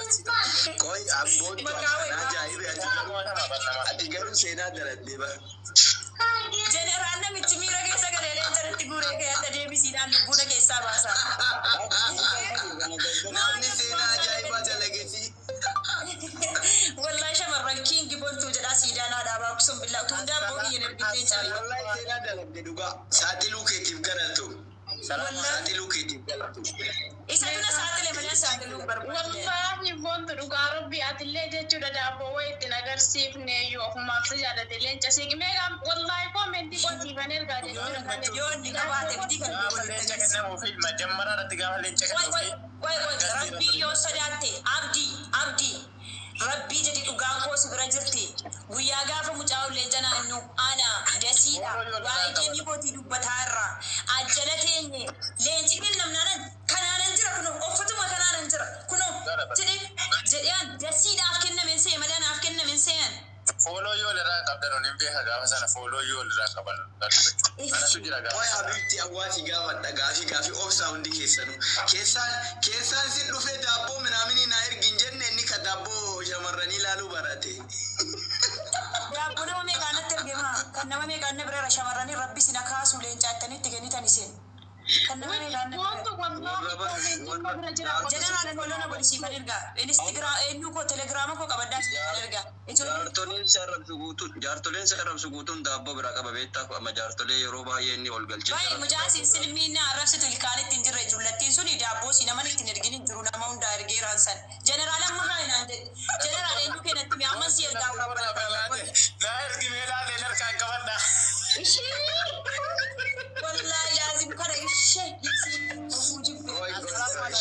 Qoy abboon ajaa'ibe, ati garuu, ati garuu seenaa daladdee bara. Jeneraal namichi miira keessa galee leencatti guuree kee adda deebisiidhaan lubbuuna keessaa baasa. Namni seenaa ajaa'ibaa dalagesi. Wallahi shamarran kiingi bontuu jedhaa siidaa naa dhaabaa kusum billaa utuun daabboo kiyya ergitee caayi. Wallahi seenaa dalagde dhugaa. Saaxiluu keetiif galatu. Saaxiluu keetiif galatu. Isa tuna saaxile malee saaxiluu barbaade. Wallaahi boontu dhugaa rabbi atillee jechuudha daabboo wayi ittiin agarsiifne iyyuu ofumaaf si jaalate leenca siiqmee wallaahi koomentii qotiifan ergaa jechuudha kan Yoo inni qabaate miti kan Gaafa leenca kennamuufi majammaraa irratti gaafa leenca Qoy qoy kennamuufi. Qoy qoy, rabbii yoo sodaatte, abdii abdii rabbii jedhi, dhugaan koo si bira jirti. Guyyaa gaafa mucaa leenca naannu ana dasiidha waa'ee geemii kootii dubbataa irraa ajjala teenye leenci kennamnaanan kanaanan jira, kunoo uffatuma kanaanan jira kunoo jedhe jedhee dasiidhaaf kennamen see malee anaaf kennamen seeyan. Fooloo yoo irraa qabdan hin beeka gaafa sana fooloo yoo irraa qaban kanatu jira gaafa Qoy sana. Habibti awwaasi gaafadha gaafii gaafii obsaa hundi keessanuu. Keessaan keessaan sin dhufee daabboo minaaminii naa ergi hin jenne, inni ka daabboo shamarranii ilaaluu barate. Daabboo nama meeqaan natti ergema? Kan nama meeqaan na bira shamarranii rabbi sina kaasuu leencaattanitti kennitan isin. Kan nama meeqaan na bira. Boontu wallaahi koomentii koo bira jira. Jeneraal follow na godhisiifan ergaa. Instagram eenyu koo telegiraama koo qabaddaa siifan ergaa. Ijoollee Jaartoleen si arrabsu guutuun, jaartoleen si arrabsu guutuun daabboo biraa qaba beektaa? Amma jaartolee yeroo baay'ee inni ol galchee Baay'ee mucaan siin silmiin na arrabsitu ilkaan ittiin jirre jullattiin suni daabboo si naman ittiin ergin hin jiru, nama hundaa ergeeraan san. Jeneraal amma haa naan jedhe. Jeneraal eenyu keenatti mi amman si ergaa. Naa ergi mee laaleen harkaan qabadha. Wallaahi laazim kana ishee ofuu jibbee. Qoy qoy.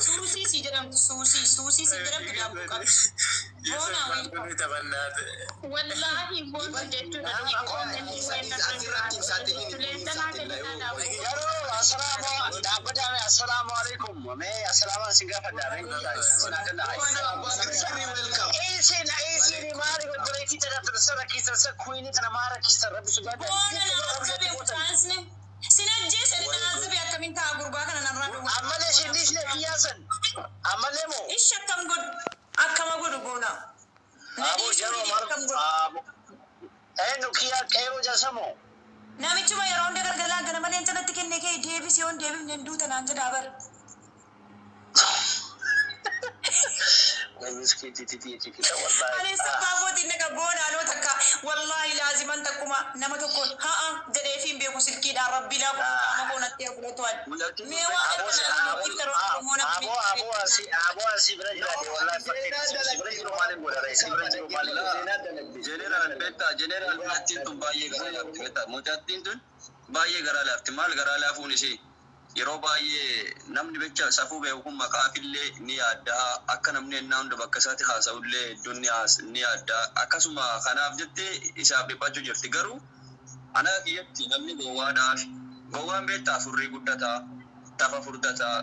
Suusii si jedhamtu, suusii suusii si jedhamtu daabboo qabdi. Boona welcome. Taphannaate. Wallaahi boontu jechuudha dhugaa koomentii wayi na bira Asirratti hin saaxilin, jira. hin Leenca naa saaxilla kennitaa yoo. daabboo. Garuu assalaamu dhaabbataame, assalaamu alaikum. Mee assalaamaan sin gaafadha. Mee Sirrii welcome. Isin isin maali obboleettii tana sana keessan sa kuini tana maara keessan rabbi sodaadha. Boona na azzabe mucaan sin sin ajjeese na azzabe, akkamiin ta'a gurbaa kana narraa dhowwa. Ammallee isin dhiisne kiyyaasan. Ammallee moo? Ishi akkam godhu, akkama godhu boona. Na Aboo dhiisuu jaroo dide maal? akkam godhu. Eenyu kiyyaa qeeroo jaarsamoo? Namichuma yeroo hunda galgalaan ganama leenca natti kenne kee deebisi, yoon deebifne hin duuta naan jedhaa bara. Ani sabbaa kootiin naqa boonaanoo takka wallaahi laaziman takkuma nama tokkoon ha'a jedhee fi hin beeku silkiidhaan rabbii laa kun qaama koo natti haa fudhatu ani. Mee waan akka nama itti Oromoo nama Aboo aboo asii aboo asii bira jiraate wallaahi fakkeetti si bira jiru maaliin godha ree, si bira jiru maaliin godha? Jeneraal beektaa, jeneraal mucattiin tun baay'ee garaa laafti beektaa? Mucattiin tun baay'ee garaa laafti. Maal garaa laafuun ishee yeroo baay'ee namni becha safuu beeku kun maqaafillee ni yaaddaa, akka namni ennaa hunda bakka isaatti haasa'ullee hedduun ni yaaddaa. Akkasuma kanaaf jettee isaaf dhiphachuu jirti. Garuu anaa kiyyatti namni gowwaadhaaf gowwaan beektaa furrii guddataa, tafa furdataa,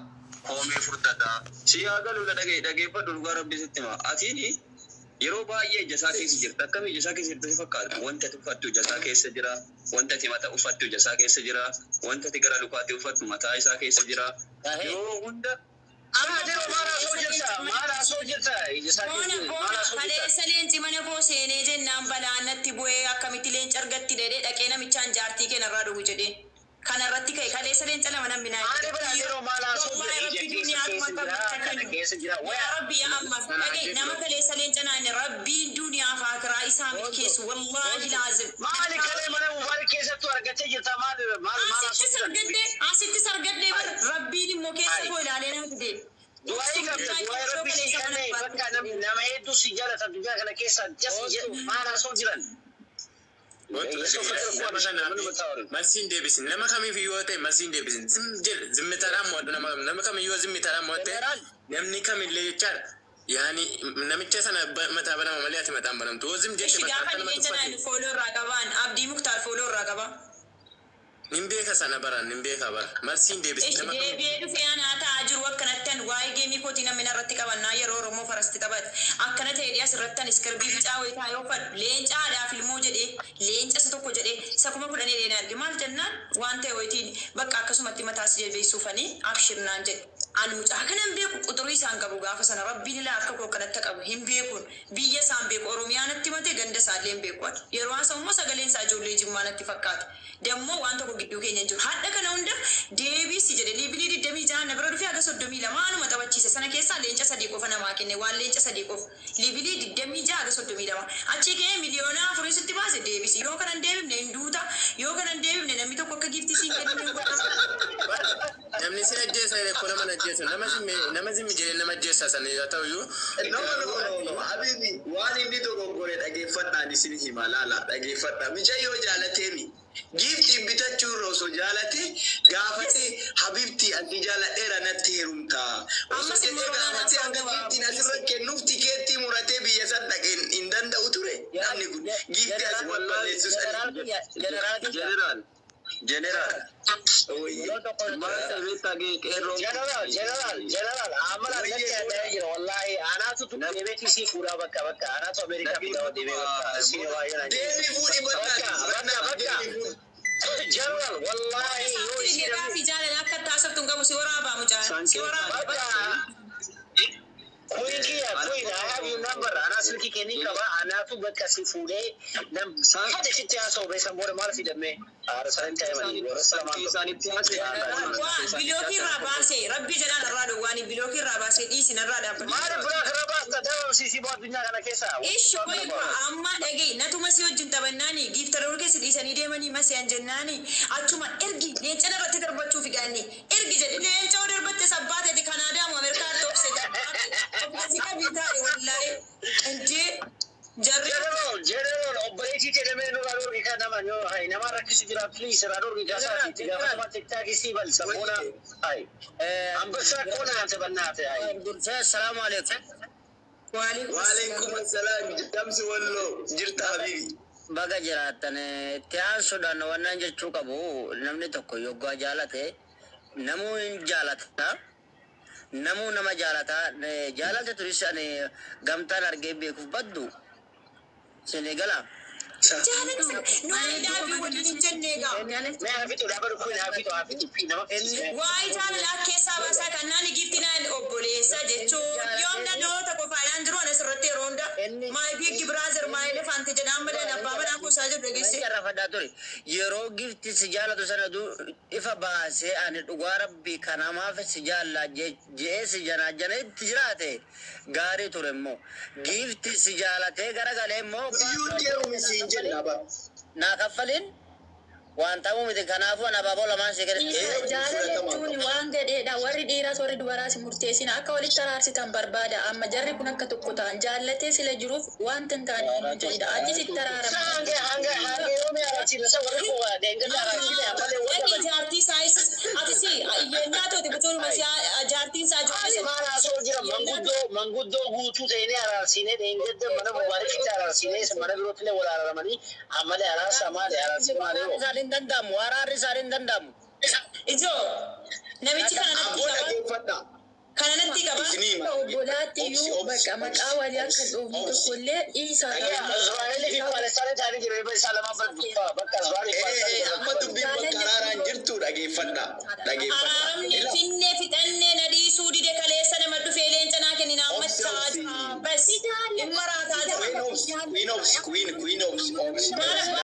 koomee furdataa si haa galuudha. Dhagee dhageeffadhu, dhugaa rabbi sitti hima, atiini yeroo baay'ee ija isaa keessa jirta. Akkami ija isaa keessa jirta si fakkaata? Wanti ati uffattu ija isaa keessa jira, wanti ati mata uffattu ija isaa keessa jira, wanti ati gara lukaatti uffattu mataa isaa keessa jira yeroo hunda. Amma yeroo maal haasoo jirta? Maal haasoo jirta? Ija isaa Boona keessa maal boona haasoo jirta? Kaleessa leenci mana koo seenee jennaan balaan natti bu'ee akkamitti leenca argatti jedhee dhaqee namichaan jaartii kee narraa dhugu jedhee. Kanarratti ka'e kaleessa leenca lama namni naa Maali bira yeroo maal haasoo Wallahi jira? rabbi Ija keessa duniyaa keessa jira kana keessa jira. Yaa Waya. Rabbi yaa amma dhaga'i, nama kaleessa leenca naanne rabbiin duniyaa fi akiraa isaa milkeessu wallaahi laazim. Maali kalee mana mubaarak keessattuu argattee jirta, maal maal maal haasoo Asittis jirta? argadhee, asittis argadhee bar rabbiin immoo keessa koo ilaalee nama fide. Du'aa'ii qabda, du'aa'ii rabbi si kenne bakka nama hedduu si jaalata addunyaa kana keessa just maal haasoo jiran? Malsiin deebisin nama kamiif yoo ta'e malsiin deebisin zim jedhe zimmitaadhaan mo'adhu, nama kamiyyuu zimmitaadhaan mo'atte namni kamillee jechaadha. Yaani namicha sana mataa banama malee ati mataan banamtu. Yoo zim jette Ishi bakka gaafa akka nama leenca tuffate. naanne follow irraa qabaan abdii muktaar follow irraa qaba. Nin beeka sana bara, nin beeka bara. Malsiin deebisin Ishi nama kamiif. deebi'ee dhufee anaa taa'aa jiru akkanatti an waa'ee geemii kootii namni narratti qabannaa yeroo Oromoo farasti taphate akkana ta'e dhiyaas irratti an iskirbii bicaa wayii taa'ee uffadhu leenca haadhaaf ilmoo jedhee leenca isa tokko jedhee isa 10,000 jedhee arge maal jennaan waan ta'e wayitiin bakka akkasumatti mataas jabeessuufanii abshirnaan jedhe. An mucaa kana hin beeku, quxurii isaan qabu gaafa sana Rabbiin ilaa harka koo kanatti qabu hin beekuun, biyya isaan beeku, Oromiyaa natti mate, ganda isaallee hin beeku. Ani yeroo haasa'u immoo sagaleen isaa ijoollee Jimmaa natti fakkaata. Dammoo waan tokko gidduu keenya hin jiru. Hadha kana hunda deebisi jedhe. Level 26 na bira dhufee haga 32 anuma taphachiise. Sana keessaa leenca sadii qofa namaa kenne, waan leenca sadii qofa. Level 26 haga 32 achii ka'ee 4 miliyoona sitti baase, deebisi. Yoo kana hin deebifne hin duuta. Yoo kana hin deebifne namni tokko akka gift siin kennine hin godha. Namni si ajjeesa jedhe kun nama ajjeesu, nama zimmi jedhee nama ajjeesa sana haa ta'u iyyuu. No, no, no, no. Habibi, waan inni dogoggore dhageeffadhaan isin hima, laala, dhageeffadha. Mucayyoo jaalateemi. Giftiin bitachuu irra osoo jaalate gaafatee, "Habibti, ati jaaladheera, natti heerumtaa." Osoo Ammas jedhee immoo gaafatee hanga giftiin asirra kennuuf tikeettii muratee biyya san dhaqee hin danda'u ture. Namni kun giftii as balleessu sani. Jeneraal kiyya. Jeneraal. Jeneraal. Wayye. Maal beektaa qeerroon? Jeneraal, jeneraal, jeneraal, amala natti addaa jira wallahi. Anaatu tu deemeeti si fuudhaa bakka bakka anaatu Ameerikaa fidaa deemee bakka si waayee naan jedhe. Deebii fuudhi. Bakka bannaati. bakka bakka. Deebii fuudhi. Jeneraal, wallahi yoo Saaftii isii gaafii jaalala akka taasiftu hin qabu, si waraabaa mucaan si waraabaa. Bakka Queen kiyya, queen, I have your number. Anaa silkii kennii qaba. Anaatu bakka si fuudhee nam hada sitti haasa'u beesan booda maal fidamee? Haara sanin ta'e malee warra salamaan. Isaanitti haasa'e. Waan block irraa baasee, Rabbii jedhaan irraa dhowwaanii, block irraa baasee, dhiisin irraa dhaabbatu. Maali biraa kana baasta dabamsiisii boo addunyaa kana keessa? Ishi koyi amma dhaga'i, natuma si wajjin taphannaani giiftaroon keessa dhiisanii deemanii masiyaan jennaani achuma ergi leenca irratti darbachuuf gaanni ergi jedhi. Leenca oo darbatte sabbaateeti Kanaadaa moo Ameerikaa toobse obboleessi qabii taa'e wallaahi indee jarri. General, general, obboleettii jedhamee nurraa dhorki kan nama yoo hay nama rakkisu jira, please irraa dhorki gaasaati itti gaafatama tiktaakii sii balsa boona hay ambassaa koona ante bannaate hay. Dursee assalaamu alaikum. Waalaikum assalaam. Jamsi Walloo jirta, habibi? Baga jiraattan. Itti aansuudhaan wannan jechuu qabu, namni tokko yoggaa jaalate namuu hin jaalata. Namuu nama jaalata. Jaalate turis ani gamtaan argee beekuuf baddu. Sinii gala. Jaalala nuyi daabii waliin hin jenne egaa. Mee hafitu dhaabadu kun hafitu hafitu nama fixisee. Waa'ee jaalalaa keessaa baasaa kannaan gifti naan obboleessa jechuun yoom dhaloota qofaadhaan jiru anas irratti yeroo hunda my big brother, my elephant jedhaan malee abbaa manaa kuusaa jiru dhageesse. Nan carrafadhaa ture. Yeroo gifti si jaalatu sana ifa baasee, ani dhugaa Rabbii kanamaaf si jaalla je'ee si janaajjana itti jiraate gaarii ture immoo. Gifti si jaalatee garagalee immoo Guyyuu deemuun siin jenna ba. Naa kaffaliin waan ta'uu miti, kanaafuu ani abaaboo lamaan si kenne. Jaalala jechuun waan gadheedha. Warri dhiiraas warri dubaraas murteessina. Akka walitti araarsitan barbaada. Amma jarri kun akka tokko ta'an jaallatee sila jiruuf wanta hin taane hin jedhidha. Achi sitti araarama. Hanga hanga hanga yoomii araarsiina isa warri koo deengada araarsiine ammallee wal Dhaqi dabali. jaartii isaa ati si yennaa tooti butuun jaartiin isaa Ani ijoollee maal haasa'u jira? Manguddoo manguddoo guutuu ta'inee araarsiinee, deengada mana mubaarikitti araarsiinee, mana birootti illee wal araaramanii ammallee araarsa maali araarsi maali Araarri hoo. isaanii hin danda'amu. Araarri isaanii hin danda'amu. Ijoo namichi kana natti Abboo qaba. dhaggeeffadha. Kana natti qaba. Isinii hima. Obbolaatti Obsi, iyyuu obsi, bakka maqaa obsi, walii akka obsi, dhoofnu obsi. tokkollee dhiisaa. Israa'elii fi Palestaanii ta'anii jiru isaan lamaan bakka Israa'elii fi Ee, amma dubbiin bakka araaraan jirtu, dhageeffadha. Dhageeffadha. Araaramni Ila finnee fixannee na dhiisuu dide. Kaleessa nama dhufee leenca naa kennina Obsi, ammachaa obsi. jira. Bas dhimma raataa jira. Queen obsi, queen obsi, queen, queen obsi, obsi. Maal abbaa